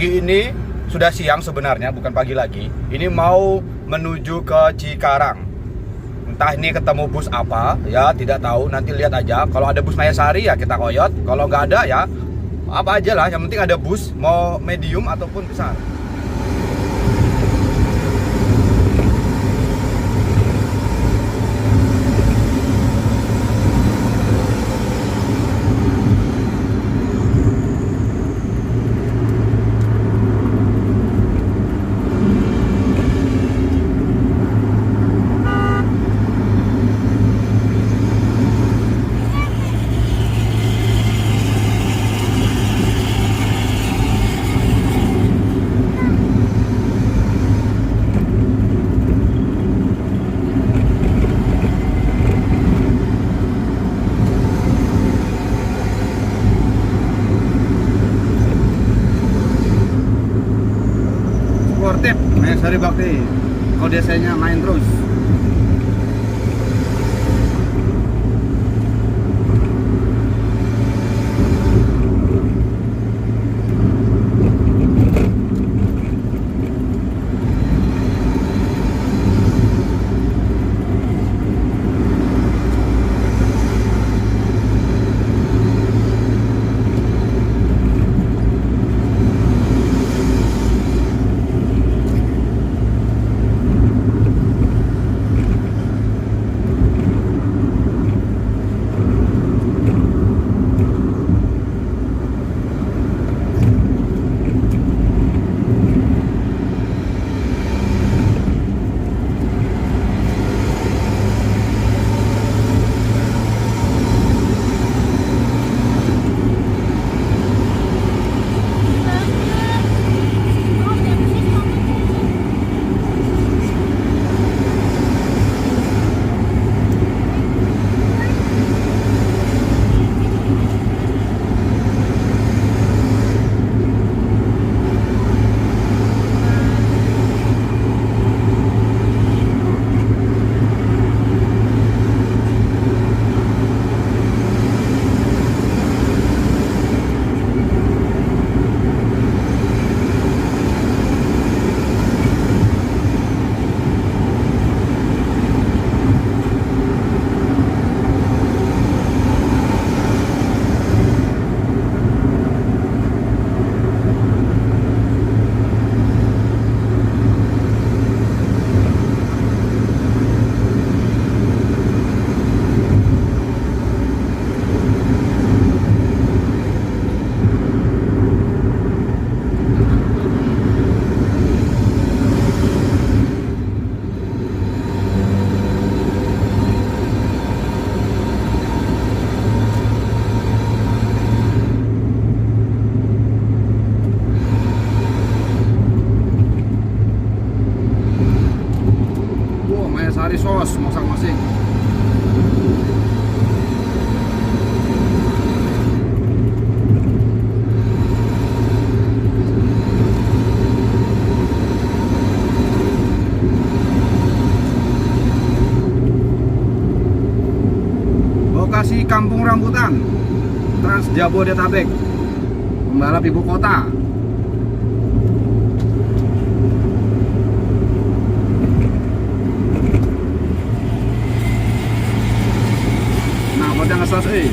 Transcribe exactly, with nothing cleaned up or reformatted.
Ini sudah siang sebenarnya, bukan pagi lagi. Ini mau menuju ke Cikarang. Entah ini ketemu bus apa, ya, tidak tahu. Nanti lihat aja. Kalau ada bus Mayasari, ya kita koyot. Kalau nggak ada, ya apa aja lah. Yang penting ada bus, mau medium ataupun besar. Sportif, main Sari Bakti. Kalau biasanya main terus. Wah, Mayasari sos, masak masing. Lokasi Kampung Rambutan, Trans Jabodetabek, pembalap ibu kota. Nah, kocang ngesos, eh.